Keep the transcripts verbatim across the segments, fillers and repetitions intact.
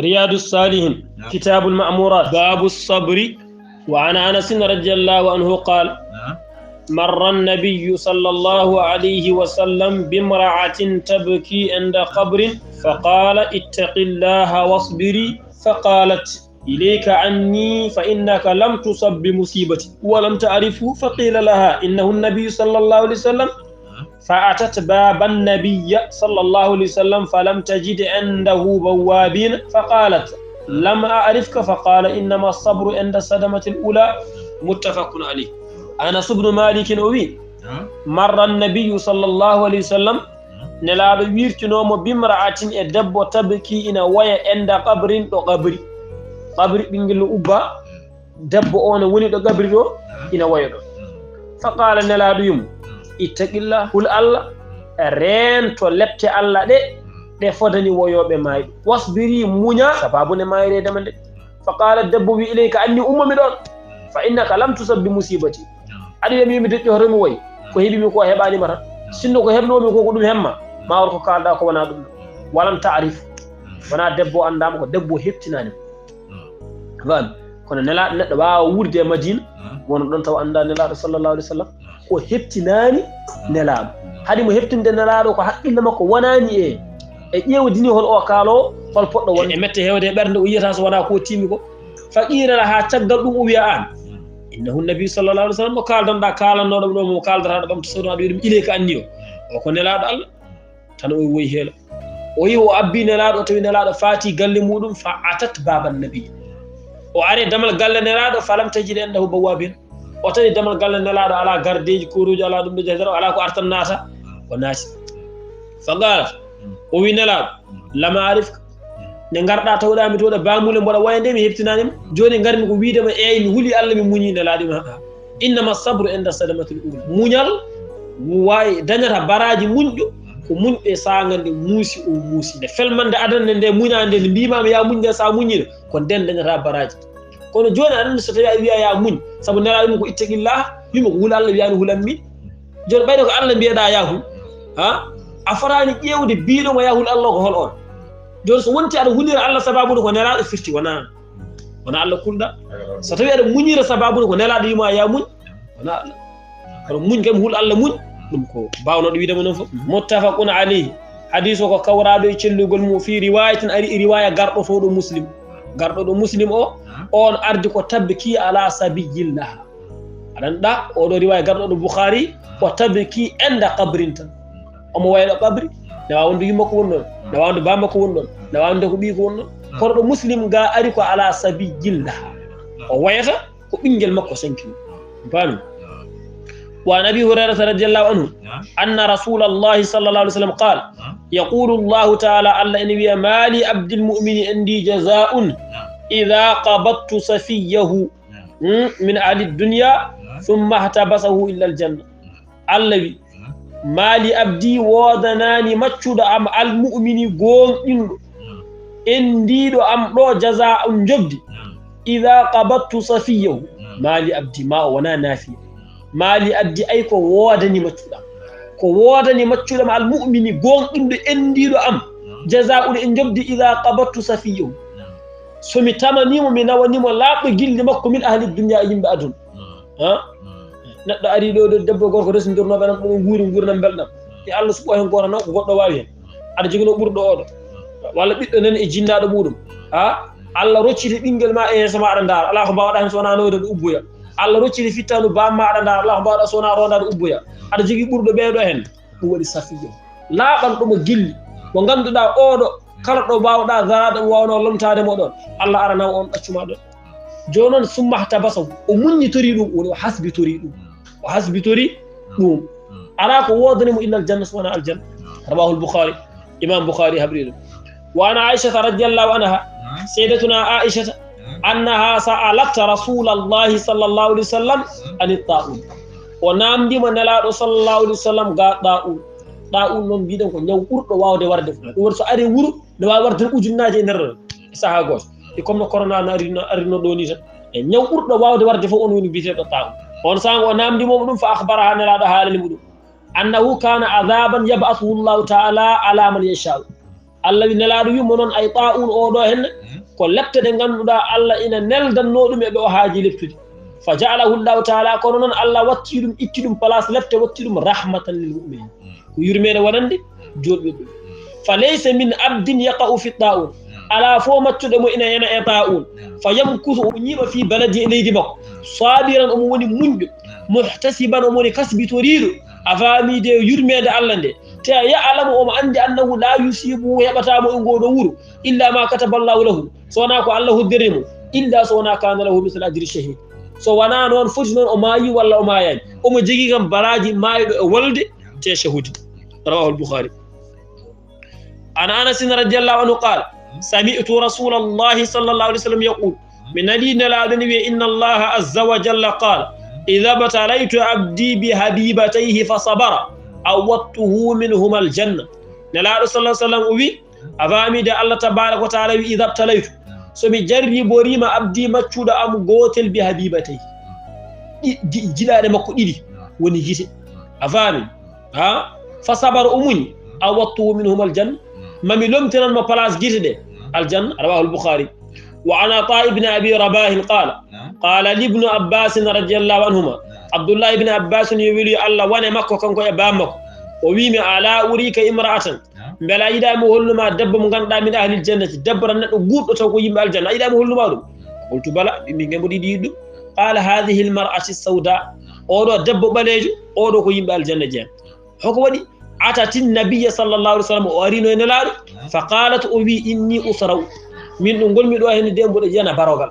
رياض الصالحين، نعم. كتاب المأمورات، باب الصبر. وعن أنس رضي الله عنه قال: نعم. مر النبي صلى الله عليه وسلم بامرأة تبكي عند قبر، فقال: اتق الله واصبري. فقالت: إليك عني، فإنك لم تصب بمصيبتي ولم تعرفه. فقيل لها: إنه النبي صلى الله عليه وسلم. فأتت باب النبي صلى الله عليه وسلم فلم تجد عنده بوابين، فقالت: لم أعرفك. فقال: إنما الصبر عند الصدمة الأولى. متفق عليه. أنس بن مالك أوي، نعم. مر النبي صلى الله عليه وسلم، نعم. Nelaaɗo wirtinoomo bimra'atin e debbo, tabki, ina woya, enda qabrin, ɗo qabri. Qabri, ɓinngel no ubba, debbo o no woni ɗo qabri ɗo, ina woya ɗo. Fa qaala, Nelaaɗo wi'imo: ittaqillah, hul Allah, reento lepte Allah ɗe, ɗe fodani woyooɓe maayɓe. Wasbiri, muña, sababu nde maayreede ma nde. Fa qaala, debbo wi: ilayka anni, umma mi ɗoon. Fa innaka lam tusab bi musibati. Aɗa wiya mi, mi deƴƴoto mi woy. Ko heɓi mi ko heɓaani ma tan. Sinno ko heɓnoo mi ko, ko ɗum hemma, ma won ko kaalɗa ko wonaa ɗum ɗo. Walam ta'rif. Wonaa debbo anndaama ko, debbo heɓtinaani mo. Faami? Kono Nelaaɗo, neɗɗo waawa wuurde e Madina, wona ɗon taw anndaa Nelaaɗo sallallahu alaihi wasallam. Ko heɓtinaani Nelaaɗo. Haɗi mo heɓtinde Nelaaɗo ko haqqille makko wonaani e, e ƴeewdini hol o kaaloowo, hol poɗɗo wonde. E mette heewde e ɓernde o yiyata so wonaa ko tiimi ko. Fa qiila laha, caggal ɗum o wiya aan: innahu nabi sallallahu alaihi wasallam, mo kaaldanɗaa, kaalannoɗo ɗo, mo kaaldata ɗo ɓamta sawtu, aɗa wiya ɗum ilayka anni o. O ko Nelaaɗo Allah. Tan o woyi heela. O yi o abbi Nelaaɗo, o tawi Nelaaɗo faati galle muɗum, fa atat baban nabi. O ari damal galle Nelaaɗo, falam tajid indahu bawwabin. O tawi damal galle Nelaaɗo alaa gardeeji, kooruuji, alaa ɗum ɗo jahidara, alaa ko artan naata. O naati. Fa qaalat, o wi Nelaaɗo: lam arifka. Nde ngarɗaa tawɗaa mi to ɗo baamuule mboɗa woya nde mi heɓtinaani ma. Jooni ngarmi ko wiide ma, eey, mi huli Allah, mi muñi. Nelaaɗo wi ma, a'a. Innama sabru inda sadamatil ula. Muñal, waawi dañata baraaji muñɗo, ko muñɗo e saanga nde muusi o muusi. Nde felmande adannde nde muñaande nde mbiimaama yaa muñ nde, so a muñiino, ko nden dañata baraaji. Kono jooni aɗa anndi so tawi a wiya yaa muñ, sabu Nelaaɗo wi ma ko ittaqillah, wi ma ko hul Allah, wiyaani hulan mi. Jooni ɓayde ko Allah mbiyeɗaa yaa hul, ha? A fotaani ƴeewde biiɗo ma yaa hul Allah ko hol on. Jooni so wonti aɗa hulira Allah sababude ko Nelaaɗo firti, wonaa, wonaa Allah kulɗa. So tawi aɗa muñira sababude ko Nelaaɗo wi ma yaa muñ, wonaa Allah. Kono muñ kam hul Allah muñ, ɗum ko baawnooɗo wiide mo noon fof. Muttafaqun alayhi. Hadiis o ko kawraaɗo e cellugol mum, fii riwaayatin, ari e riwaaya garɗotooɗo Muslim. Garɗo ɗo Muslim o, on ardi ko tabki ala sabiyillah. Aɗa anndi oɗo riwaaya garɗo ɗo Bukhari, ko tabki inda qabrin tan. Omo wayno qabri, ne waawa wonde yumma ko woni ɗon, ne waawa wonde bamma ko woni ɗon, ne waawa wonde ko ɓii ko woni ɗon. Kono ɗo Muslim ga ari ko ala sabiyillah. O wayata ko ɓinngel makko sankino. Faami? Wa an Abi Hurayrata radiyallahu anhu, anna Rasulallahi sallallahu alaihi wasallam qala, yaqulu Allahu ta'ala, Allah ene wiya, ma li abdil mu'mini indi jaza'un idha qabattu safiyahu, hmm, min ahli dunya, thumma ihtabasahu illa al janna. Allah wi, ma li abdi, woodanaani maccuɗo am, al mu'mini, gooŋɗinɗo, endiiɗo am ɗo, jaza'un, njoɓdi, idha qabattu safiyahu. Ma li abdi, ma o wona naafiya. Ma li abdi, ay ko woodani maccuɗo am. Ko woodani maccuɗo am, al mu'mini, gooŋɗinɗo, endiiɗo am, jaza'un, e njoɓdi, idha qabattu safiyahu. So mi tamaniimo, mi nawaniimo laaɓɗo gilli makko, min ahli dunya, e yimɓe aduna. Ha? Neɗɗo ari ɗo, ɗo debbo e gorko resindornooɓe nan, ɗum nguuri nguurnam belɗam. E Allah suɓo heen gooto naw, ko goɗɗo waawi heen. Aɗa jogino ɓurɗo oɗo. Walla ɓiɗɗo nan e jinnaaɗo muɗum. Ha? Allah rocciti ɓinngel ma e yeeso ma, aɗa ndaara. Alaa ko mbaawɗaa heen so wonaa nawde ɗo ubboya. Allah rocciti fittaandu baam ma, aɗa ndaara. Alaa ko mbaawɗaa so wonaa rondaade ubboya. Aɗa jogii ɓurɗo ɓeeɗo heen. Ɗum waɗi safiya. Laaɓanɗo mo gilli. Mo ngannduɗaa oɗo, kala ɗo mbaawɗaa daraade, mo waawnoo lomtaade mo ɗoon. Allah arana on ɗaccuma ɗoon. Jooni noon, summa ihtabasahu, o muññitori ɗum, woni o hasbitori ɗum. O hasbitori ɗum. Alaa ko woodani mo illa aljanna, so wonaa aljanna. Rawahul Bukhari. Imam Bukhari habri ɗum. Wa an Aishata radiyallahu anha, Seydatuna Aishata, annaha sa'alat Rasulallahi sallallahu alaihi wasallam ani ta'un. O naamndiima Nelaaɗo sallallahu alaihi wasallam ga ta'un. Ta'un noon mbiɗen ko ñaw ɓurɗo waawde warde fof. Ɗum waɗi so ari wuro, ne waawi warde ujunnaaje e nder sahaa gooto. E comme no corona no arino, arino ɗo ni tan. E ñaw ɓurɗo waawde warde fof, on woni biyeteeɗo ta'un. On sahaa o naamndiima mo ɗum, fa akhbaraha, Nelaaɗo haalani mo ɗum. Annahu kana adhaban yab'athuhu Allahu ta'ala ala man yasha'u. Allah wi Nelaaɗo wi mo noon, ay ta'un o ɗo henne, Ko lepte ɗe ngannduɗaa Allah ina neldannoo ɗum e ɓe o haaji leptude. Fa ja'alahu Allahu ta'ala, kono noon Allah watti ɗum, itti ɗum place lepte, watti ɗum rahmatan lil mu'minin. Ko yurmeende wonande juulɓe ɓe. Fa laysa min abdin yaqa'u fi ta'un. Alaa fof maccuɗo mo ina yana e ta'un. Fa yamkusu, omo ñiiɓa fi baladi, e leydi makko. Sabiran, omo woni muñɗo. Muhtasiban, omo woni kasbitoriiɗo. A faamii de yurmeende Allah nde. Te ya'lamu, omo anndi annahu la yusibu, heɓataa mo e ngoo ɗoo wuro. Illa ma kataba Allahu lahu. So wonaa ko Allah hoddiri mo. Illa so wonaa kana lahu mislu ajri shahid. So wonaa noon foti noon o maayi walla o maayaani. Omo jogii kam baraaji maayɗo e wolde te shahudi. Rawahu al-Bukhari. An Anasin radiyallahu anhu qala, sami'tu Rasulallahi sallallahu alayhi wa sallam yaqul, mi nanii Nelaaɗo ne wiya, inna Allaha azza wa jalla qala, idha btalaytu abdi bi habibatayhi fa sabara, awwadtuhu minhuma aljanna. Nelaaɗo sallallahu alayhi wa sallam o wi, a faami de, Allah tabaraka wa taala wi, idha btalaytu, so mi jarriboriima abdi maccuɗo am gootel bi habibatayhi, ɗi, ɗi, jiɗaaɗe makko ɗiɗi woni gite, a faami? Ha? Fa sabara, o muñi, awwadtuhu minhuma aljanna, mami lomtinan mo place gite ɗe aljanna. Rawahu al-Bukhari. Wa an Ata ibn Abi Rabahin qala, qala li ibnu Abbasin radiyallahu anhuma, Abdullah ibn Abbas yo weli Allah wone makko kanko e baaba makko, o wi mi, ala urika imra'atan, mbela a yiɗaa mi holluma debbo mo ngannduɗaa min ahlil jannati, debbo tan neɗɗo guurɗo taw ko yimɓe aljanna, a yiɗaa mi holluma ɗum? Qultu bala, mbi min mboɗo yiɗi yiɗde ɗum. Qala hadhihi almar'ati sauda, oɗo debbo ɓaleejo, oɗo ko yimɓe aljanna jeyan. Hoko waɗi? Atati nabiyya sallallahu alayhi wa sallam, o arino e Nelaaɗo. Fa qalat, o wi, inni usra'u, min ɗo ngonmi ɗo henne de mboɗo yana barogal.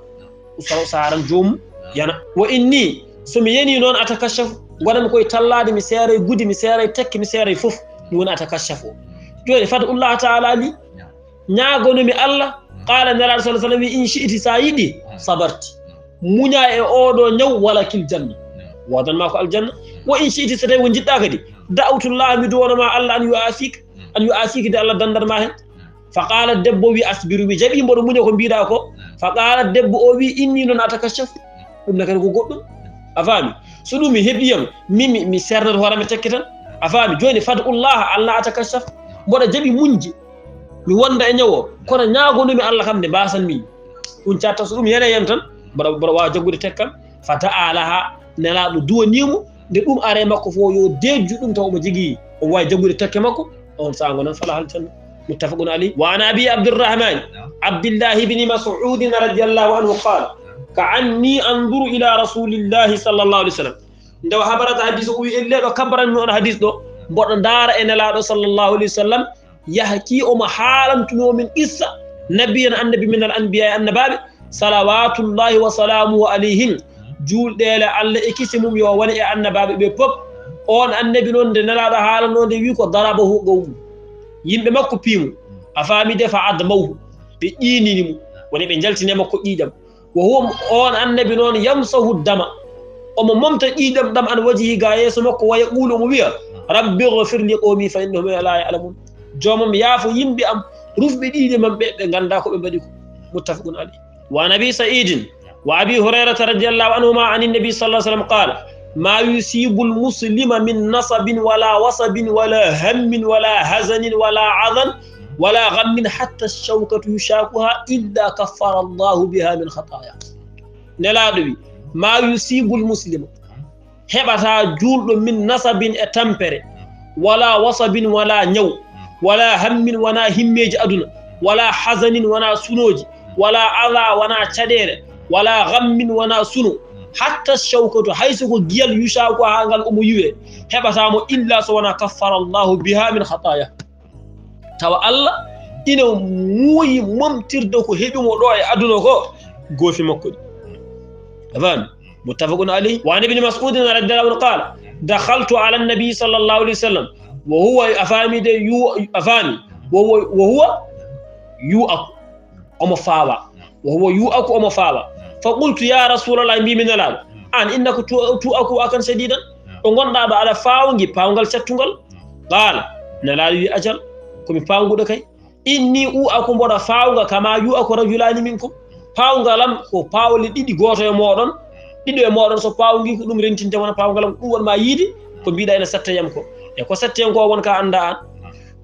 Usra'u, saran joomum yana. Wa inni, so mi yani noon, atakashafu, ngonanmi koye tallaade, mi seeray gudi, mi seeray tekke, mi seeray fof. Ɗum woni atakashafu o. Jooni fad'ullaha ta'ala li, ñaagonomi Allah. Qala Nelaaɗo sallallahu alayhi wa sallam wi, in shi'ti, sa yiɗi, sabarti, muña e oɗo ñaw, walakil janna, wodanma ko aljanna. Wa in shi'ti, so tawi ko jiɗɗa kadi, da'awtullaha, mi duwanoma Allah, an yu'afik, an yu'afik, de Allah dandanma hen. Fa qalat, debbo wi, asbiru, mi jaɓi mboɗo muña ko mbiɗa ko. Fa qalat, debbo o wi, inni noon atakashafu, ɗum ne kadi ko goɗɗum. A faami? So ɗum mi heɓi yam, mi, mi, mi sernata hoore am e tekke tan. A faami? Jooni fad'ullaha, Allah atakashaf, mboɗo jaɓi muñde, mi wonda e ñaw o, kono ñaagonumi Allah kam nde mbasanmi. Ɗum catta so ɗum yani e yam tan, mboɗo, mboɗo waawa jaggude tekkam. Fa da'a laha, Nelaaɗo duwanii mo, nde ɗum ara e makko fof yo deejju ɗum taw omo jogii, omo waawi jaggude tekke makko, on saango noon fala aljanna. Muttafaqun alayh. Wa an Abi Abdirrahman, Abdillahi ibni Mas'udin radiyallahu anhu qala, ka anni anzuru ila Rasulillahi sallallahu alayhi wa sallam. Nde o habarata hadis o, o wi, ellee ɗo kabbaranmi on hadis ɗo, mboɗo ndaara e Nelaaɗo sallallahu alayhi wa sallam, yahki, omo haalantunoo min qissa, nabiyan, annabi, min al anbiya, e annabaaɓe, salawatullahi wa salamuhu alayhim, juulɗeele Allah e kisi mum yo wone e annabaaɓe ɓe pop. On annabi noon, nde Nelaaɗo haalanoo nde, wi ko darabahu qawmu, yimɓe makko pii mo, a faami de, fa admawhu, ɓe ƴiinini mo, woni ɓe njaltini e makko ƴiiƴam. Wa huwa, on annabi noon, yamsahu dama, omo momta ƴiiƴam ɗam, an wajhi, ga yeeso makko, wa yaqulu, omo wiya, rabbi ghfir li qawmi fa innahum la ya'lamun, joomam, yaafo yimɓe am, rufɓe ƴiiƴam am ɓe, ɓe nganndaa ko ɓe mbaɗi ko. Muttafaqun alayh. Wa an Abi Sa'idin wa Abi Hurayrata radiyallahu anhuma an an-nabi sallallahu alayhi wa sallam qala, ma yusibu al-muslima min nasabin wala wasabin wala hammin wala hazanin wala adhan wala ghammin hatta ash-shawkatu yushakuha illa kaffara Allahu biha min khataya. Nelaaɗo wi, ma yusibu al-muslima, heɓata juulɗo min nasabin, e tampere, wala wasabin, wala ñaw, wala hammin, wona himmeeji aduna, wala hazanin, wona sunooji, wala adha, wona caɗeele, wala ghammin, wona suno, hatta shawkatu, hay so ko giyal, yushaku, haa ngal omo yuwe, heɓata mo illa so wona kaffara Allahu biha min khataya. Tawa Allah ina muuyi momtirde ko heɓi mo ɗo e aduna ko, goofi makko ɗi. A faami? Muttafaqun alayhi. Wa an Ibni Mas'udin radiyallahu anhu qala, dakhaltu ala an-nabi sallallahu alayhi wa sallam wa huwa, a faami de, yu-, a faami, wa huwa, wa huwa yu'aku, omo faawa. Wa huwa yu'aku, omo faawa. Fa qultu, ya Rasulallah, mbimi Nelaaɗo, an innaka tu-, tu'aku akan shadidan? Ɗo ngonɗa ɗo, aɗa faawngi paawngal cattungal? Qala, Nelaaɗo wi, ajal, ko mi paawnguɗo kay. Inni u'aku, mboɗo faawnga, kama yu'aku rajulani minkum. Paawngal am ko paawle ɗiɗi, gooto e mooɗon, ɗiɗo e mooɗon, so paawngi ko ɗum rentinte wona paawngal am, ko ɗum wonma yiide, ko mbiɗa ene satta yam ko. E ko satta yam ko won ka annda an.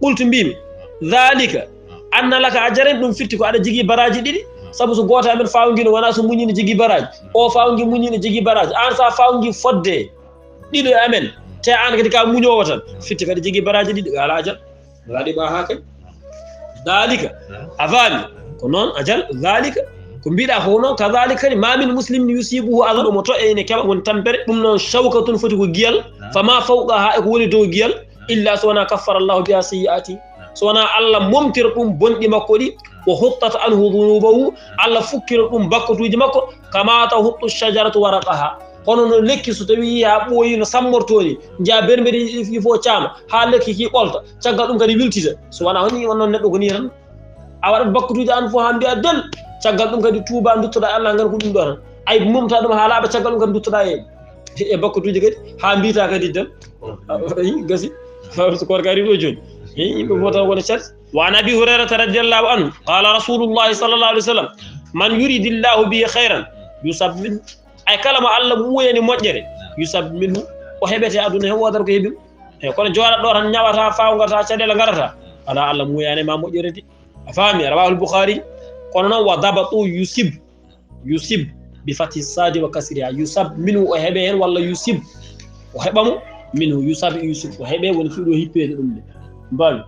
Qultu, mbimi, dhalika, anna laka ajrayn, ɗum firti ko aɗa jogii baraaji ɗiɗi. Sabu so gooto e amen fawngi no wonaa so muñi no jogii baraaji. O fawngi muñi no jogii baraaji. Aan so a fawngi fodde ɗiɗo e amen, te aan kadi ka muñoowo tan, fitte kadi jogii baraaji ɗiɗi, alaa ajal. Waɗi ɓa haa kadi. Dalika. A faami? Ko noon, ajal, dalika. Ko mbiɗa ko noon, kadalika kadi, ma min muslimin yusibuhu adan, omo to e ene keɓa won tampere, ɗum noon shawkatun foti ko giyal, fama fawqaha e ko woni dow giyal, illa so wonaa kaffara Allahu biha sayyi'ati. So wonaa Allah momtira ɗum bonɗi makko ɗi, wa huttat anhu dunubahu, Allah fukkira ɗum bakkatuuji makko, kama tahuttu shajaratu waraqaha. Hono no lekki so tawi ha ɓooyi no sammorto ni, njiya bermbeɗe ɗi fof caama, ha lekki ki ɓolta, caggal ɗum kadi wiltita. So wonaa honi on noon neɗɗo ko ni tan. A waɗat bakkatuuji an fof ha mbiya del, caggal ɗum kadi tuuba duttoɗa e Allah ngan ko ɗum ɗo tan. Ay mumta ɗum ha laaɓa, caggal ɗum kadi duttoɗa e, e bakkatuuji kadi, ha mbiyta kadi del. Ayi, gasi. So koor kadi ɗo jooni. Eyi, yimɓe fof tan wona cat. Wa an Abi Hurayrata radiyallahu anhu, qala Rasulullahi sallallahu alayhi wa sallam, man yuridillahu bihi khayran, yusab min, ay kala mo Allah muuyani moƴƴere, yusab minhu, o heɓete aduna he, woodata ko heɓi mo. Eyi, kono jooɗat ɗo tan ñawata, fawgata, caɗeele ngarata. Alaa, Allah muuyani ma moƴƴere de. A faami? Rawahul Bukhari. Kono noon, wa dabatu yusib, yusib bi fathi sadi wa kasriha. Yusab minhu, o heɓe heen, walla yusib, o heɓa mo, minhu, yusab, yusib, o heɓe, woni fii ɗo hippeede ɗum de. Mbaawi.